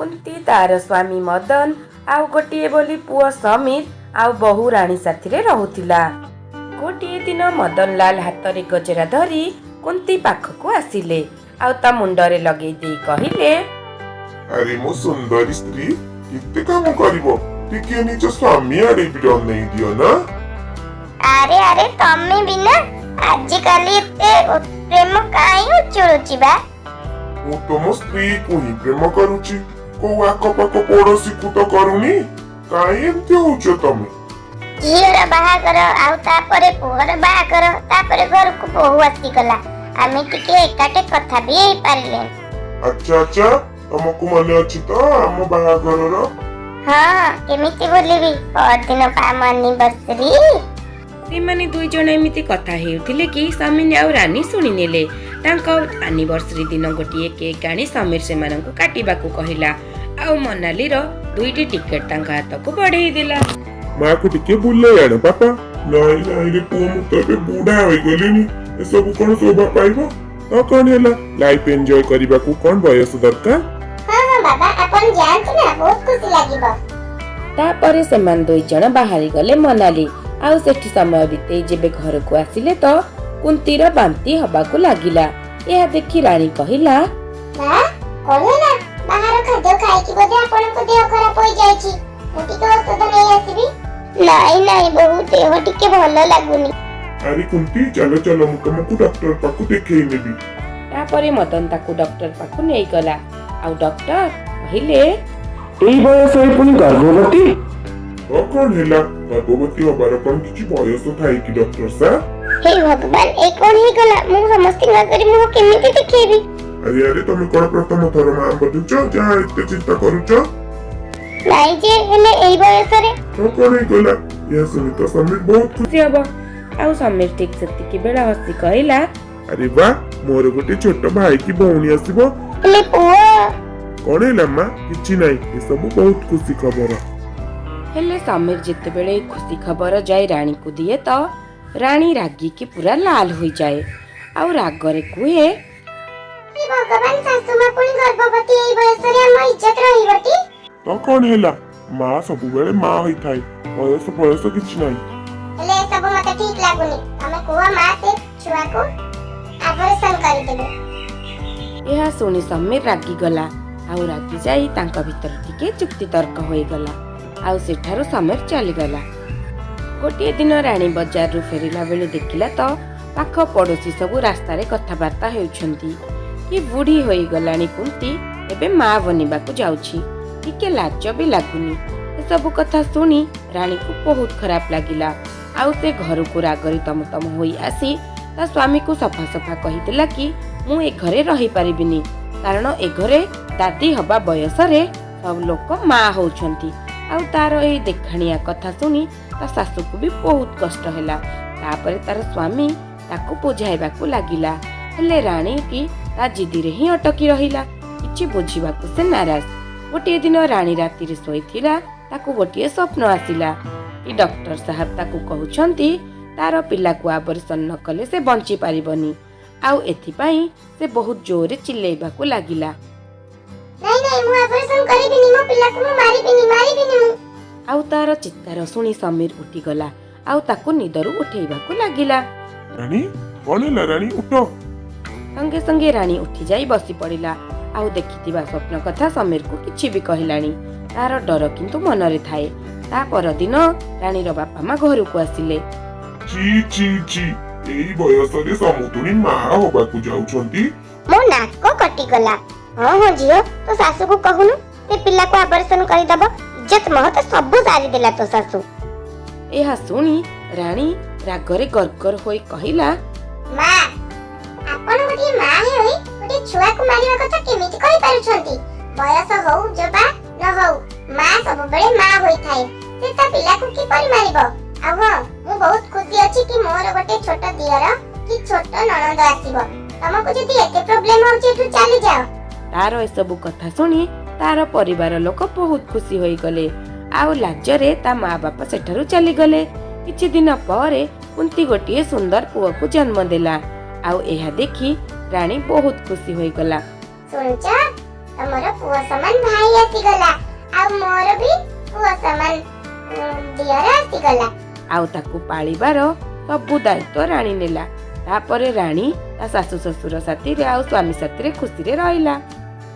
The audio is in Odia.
କୁନ୍ତି ତାର ସ୍ୱାମୀ ମଦନ ଆଉ ଗୋଟିଏ ବୋଲି ପୁଅ ସମୀର ଆଉ ବୋହୂ ରାଣୀ ସାଥିରେ ରହୁଥିଲା। ଗୋଟିଏ ଦିନ ମଦନଲାଲ ହାତରେ ଗଜରା ଧରି କୁନ୍ତି ପାଖକୁ ଆସିଲେ ଆଉ ତା ମୁଣ୍ଡରେ ଲଗେଇ ଦେଇ କହିଲେ, ଆରେ ମୋ ସୁନ୍ଦରୀ ସ୍ତ୍ରୀ, କେତେ କାମ କରିବ? ଟିକେ ନିଜ ସ୍ୱାମୀ ଆଡେ ବି ଅନେଇ ଦିଅ ନା। ଆରେ ଆରେ, ତମେ ବି ନା, ଆଜିକାଲି ଏତେ ପ୍ରେମ କାହିଁ ଉଛୁଳୁଛି ବା? ମୁଁ ତ ମୋ ସ୍ତ୍ରୀକୁ ହିଁ ପ୍ରେମ କରୁଛି, କୋଉ ଆଖପାଖ ପଡୋଶୀକୁ ତ କରୁନି। କାହିଁ ଏମିତି ହଉଛ ତମେ? ଝିଅର ବାହାଘର, ଆଉ ତାପରେ ପୁଅର ବାହାଘର, ତାପରେ ଘରକୁ ବୋହୂ ଆସିଗଲା। ଆମେ ଟିକେ ଏକାଠି କଥା ବି ହେଇପାରିଲେନି। ଆଚ୍ଛା ଆଚ୍ଛା, ତମକୁ ମନେ ଅଛି ତ ଆମ ବାହାଘରର? ହଁ, କେମିତି ଭୁଲିବି? ପରଦିନ ପା ଆମ ଆନିଭର୍ସରୀ। ସେମାନେ ଦୁଇ ଜଣ ଏମିତି କଥା ହେଉଥିଲେ କି ସମୀର ଆଉ ରାନୀ ଶୁଣିନେଲେ। ତାଙ୍କ ଆନିଭର୍ସରୀ ଦିନ ଗୋଟିଏ କେକ୍ ଆଣି ସମୀର ସେମାନଙ୍କୁ କାଟିବାକୁ କହିଲା ଆଉ ମନାଲିର ଦୁଇଟି ଟିକେଟ ତାଙ୍କ ହାତକୁ ବଢେଇ ଦେଲା। ମାକୁ ଟିକେ ବୁଲେଇ ଆଣ ବାପା। ନାଇଁ ନାଇଁ ରେ ପୁଅ, ମୁଁ ତ ଏବେ ବୁଢା ହୋଇଗଲିଣି, ଏସବୁ କଣ ଶୋଭା ପାଇବ? ତ କଣ ହେଲା, ଲାଇଫ ଏନ୍ଜୟ କରିବାକୁ କଣ ବୟସ ଦରକାର? ହଁ ହଁ ବାବା, ଆପଣ ଯାଆନ୍ତୁ ନା, ବହୁତ ଖୁସି ଲାଗିବ। ତାପରେ ସେମାନେ ଦୁଇ ଜଣ ବାହାରି ଗଲେ ମନାଲି। ଆଉ ସେଠି ସମୟ ବିତେଇ ଯେବେ ଘରକୁ ଆସିଲେ ତ କୁନ୍ତିର ବାନ୍ତି ହବାକୁ ଲାଗିଲା। ଏହା ଦେଖି ରାଣୀ କହିଲା, ମା, କଣ ହେଲା? ବାହାର ଖାଦ୍ୟ ଖାଇକି ବୋଧେ ଆପଣଙ୍କ ଦେହ ଖରାପ ହୋଇଯାଇଛି। ମୁଁ ଟିକେ ଔଷଧ ନେଇ ଆସିବି। ନାଇଁ ନାଇଁ ବୋହୂ, ଦେହ ଟିକେ ଭଲ ଲାଗୁନି। ଆରେ କୁନ୍ତି, ଚାଲ ଚାଲ, ମୁଁ ତମକୁ ଡକ୍ଟର ପାଖକୁ ଦେଖେଇ ନେବି। ତାପରେ ମଦନ ତାକୁ ଡକ୍ଟର ପାଖକୁ ନେଇଗଲା ଆଉ ଡକ୍ଟର କହିଲେ, ଏଇ ବୟସରେ ପୁଣି ଗର୍ଭବତୀ? ତ କଣ ହେଲା, ଗର୍ଭବତୀ ହବାର କଣ କିଛି ବୟସ ଥାଏ କି ଡକ୍ଟର ସାର୍? ହେ ଭଗବାନ, ଏ କଣ ହେଇଗଲା? ମୁଁ ସମସ୍ତଙ୍କ ଆଗରେ ମୁହଁ କେମିତି ଦେଖେଇବି? ଆରେ ଆରେ, ତମେ କଣ ପ୍ରଥମ ଥର ମା ବନୁଛ ଯାହା ଏତେ ଚିନ୍ତା କରୁଛ? ନାଇଁ ଯେ, ହେଲେ ଏଇ ବୟସରେ। ତ କଣ ହେଇଗଲା? ଏହା ଶୁଣି ତ ସମୀର ବହୁତ ଖୁସି ହବ। ଆଉ ସମୀର ଠିକ ସେତିକି ବେଳ ହସି କହିଲା, ଆରେ ବା, ମୋର ଗୋଟେ ଛୋଟ ଭାଇ କି ଭଉଣୀ ଆସିବ। ହେଲେ ପୁଅ। କଣ ହେଲା ମା? କିଛି ନାହିଁ, ଏସବୁ ବହୁତ ଖୁସି ଖବର। ହେଲେ ସମୀର ଯେତେବେଳେ ଏଇ ଖୁସି ଖବର ଯାଇ ରାଣୀକୁ ଦିଏ ତ ରାଣୀ ରାଗିକି ପୁରା ଲାଲ ହୋଇଯାଏ ଆଉ ରାଗରେ କୁହେ, ହେ ଭଗବାନ, ଶାଶୁ ମା ପୁଣି ଗର୍ଭବତୀ! ଏଇ ବୟସରେ ଆମ ଇଜ୍ଜତ ରହିବଟି? ତ କଣ ହେଲା, ମା ସବୁବେଳେ ମା ହୋଇଥାଏ, ବୟସ ବୟସ କିଛି ନାହିଁ। ହେଲେ ଏସବୁ ମତେ ଠିକ ଲାଗୁନି। ତମେ କୁହ ମା, ସେ ଛୁଆକୁ ଆବର୍ସନ କରିଦେବେ। ଏହା ଶୁଣି ସମୀର ରାଗିଗଲା ଆଉ ରାଗି ଯାଇ ତାଙ୍କ ଭିତରେ ଟିକେ ଯୁକ୍ତିତର୍କ ହୋଇଗଲା ଆଉ ସେଠାରୁ ସମୀର ଚାଲିଗଲା। ଗୋଟିଏ ଦିନ ରାଣୀ ବଜାରରୁ ଫେରିଲା ବେଳେ ଦେଖିଲା ତ ପାଖ ପଡ଼ୋଶୀ ସବୁ ରାସ୍ତାରେ କଥାବାର୍ତ୍ତା ହେଉଛନ୍ତି କି ବୁଢ଼ୀ ହୋଇଗଲାଣି କୁନ୍ତି, ଏବେ ମା ବନିବାକୁ ଯାଉଛି, ଟିକେ ଲାଜ ବି ଲାଗୁନି। ଏସବୁ କଥା ଶୁଣି ରାଣୀକୁ ବହୁତ ଖରାପ ଲାଗିଲା ଆଉ ସେ ଘରକୁ ରାଗରେ ତମତମ ହୋଇ ଆସି ତା ସ୍ୱାମୀକୁ ସଫା ସଫା କହିଦେଲା କି ମୁଁ ଏ ଘରେ ରହିପାରିବିନି, କାରଣ ଏ ଘରେ ଦାଦି ହବା ବୟସରେ ସବୁ ଲୋକ ମା ହଉଛନ୍ତି। ଆଉ ତାର ଏଇ ଦେଖାଣିଆ କଥା ଶୁଣି ତା ଶାଶୁକୁ ବି ବହୁତ କଷ୍ଟ ହେଲା। ତାପରେ ତାର ସ୍ୱାମୀ ତାକୁ ବୁଝାଇବାକୁ ଲାଗିଲା, ହେଲେ ରାଣୀ କି ତା ଜିଦିରେ ହିଁ ଅଟକି ରହିଲା। କିଛି ବୁଝିବାକୁ ସେ ନାରାଜ। ଗୋଟିଏ ଦିନ ରାଣୀ ରାତିରେ ଶୋଇଥିଲା, ତାକୁ ଗୋଟିଏ ସ୍ୱପ୍ନ ଆସିଲା କି ଡକ୍ଟର ସାହେବ ତାକୁ କହୁଛନ୍ତି ତାର ପିଲାକୁ ଆବର୍ସନ ନ କଲେ ସେ ବଞ୍ଚି ପାରିବନି। ଆଉ ଏଥିପାଇଁ ସେ ବହୁତ ଜୋରରେ ଚିଲେଇବାକୁ ଲାଗିଲା। ନାଇଁ ନାଇଁ, ମୁଁ ଆବର୍ସନ କରିବିନି। ମୋ ପିଲାକୁ ମୁଁ ମାରିବିନି, ମାରିବିନି ମୁଁ। ଆଉ ତାର ଚିତ୍କାର ଶୁଣି ସମୀର ଉଠିଗଲା ଆଉ ତାକୁ ନିଦରୁ ଉଠେଇବାକୁ ଲାଗିଲା। ରାଣୀ, କଣ ହେଲା? ରାଣୀ, ଉଠ। ସଙ୍ଗେ ସଙ୍ଗେ ରାଣୀ ଉଠିଯାଇ ବସି ପଡ଼ିଲା ଆଉ ଦେଖିଥିବା ସ୍ୱପ୍ନ କଥା ସମୀରକୁ କିଛି ବି କହିଲାନି। ତାର ଡର କିନ୍ତୁ ମନରେ ଥାଏ। ତା ପରଦିନ ରାଣୀର ବାପା ମା ଘରକୁ ଆସିଲେ। ଛି ଛି ଛି, ଏଇ ବୟସରେ ସମୁଦୁଣୀ ମା ହବାକୁ ଯାଉଛନ୍ତି! ମୋ ନାକ କଟିଗଲା। ହଁ ହଁ ଝିଅ, ତୋ ଶାଶୁକୁ କହୁନୁ, ସେ ପିଲାକୁ ଆବର୍ସନ କରିଦବ। ଇଜ୍ଜତ ମହତ ସବୁ ସାରିଦେଲା ତୋ ଶାଶୁ। ଏହା ଶୁଣି ରାଣୀ ରାଗରେ ଗର୍ଗର ହୋଇ କହିଲା, ମା, ଆପଣ ଗୋଟିଏ ମା ହୋଇ ଗୋଟିଏ ଛୁଆକୁ ମାରିବା କଥା କେମିତି କହିପାରୁଛନ୍ତି? ବୟସ ହଉ ଯବା ନ ହଉ, ମା ସବୁବେଳେ ମା ହୋଇଥାଏ। ସେ ତା ପିଲାକୁ କିପରି ମାରିବ? ଆଉ ହଁ, ମୁଁ ବହୁତ ଖୁସି ଅଛି କି ମୋର ଗୋଟେ ଛୋଟ ଦିଅର କି ଛୋଟ ନଣନ୍ଦ ଆସିବ। ତମକୁ ଯଦି ଏତେ ପ୍ରୋବ୍ଲେମ ହଉଛି, ଏଠୁ ଚାଲିଯାଅ। ତାର ଏସବୁ କଥା ଶୁଣି ତାର ପରିବାର ଲୋକ ବହୁତ ଖୁସି ହୋଇଗଲେ ଆଉ ଲାଜରେ ତା ମା ବାପା ସେଠାରୁ ଚାଲିଗଲେ। କିଛି ଦିନ ପରେ କୁନ୍ତି ଗୋଟିଏ ସୁନ୍ଦର ପୁଅକୁ ଜନ୍ମ ଦେଲା ଆଉ ଏହା ଦେଖି ରାଣୀ ବହୁତ ଖୁସି ହୋଇଗଲା। ଶୁଣୁଛ? ତମର ପୁଅ ସମାନ ଭାଇ ଆସିଗଲା, ଆଉ ମୋର ବି ପୁଅ ସମାନ ଦିଅର ଆସିଗଲା। ଆଉ ତାକୁ ପାଳିବାର ସବୁ ଦାୟିତ୍ୱ ରାଣୀ ନେଲା। ତାପରେ ରାଣୀ ତା ଶାଶୁ ଶ୍ୱଶୁର ସାଥିରେ ଆଉ ସ୍ୱାମୀ ସାଥିରେ ଖୁସିରେ ରହିଲା।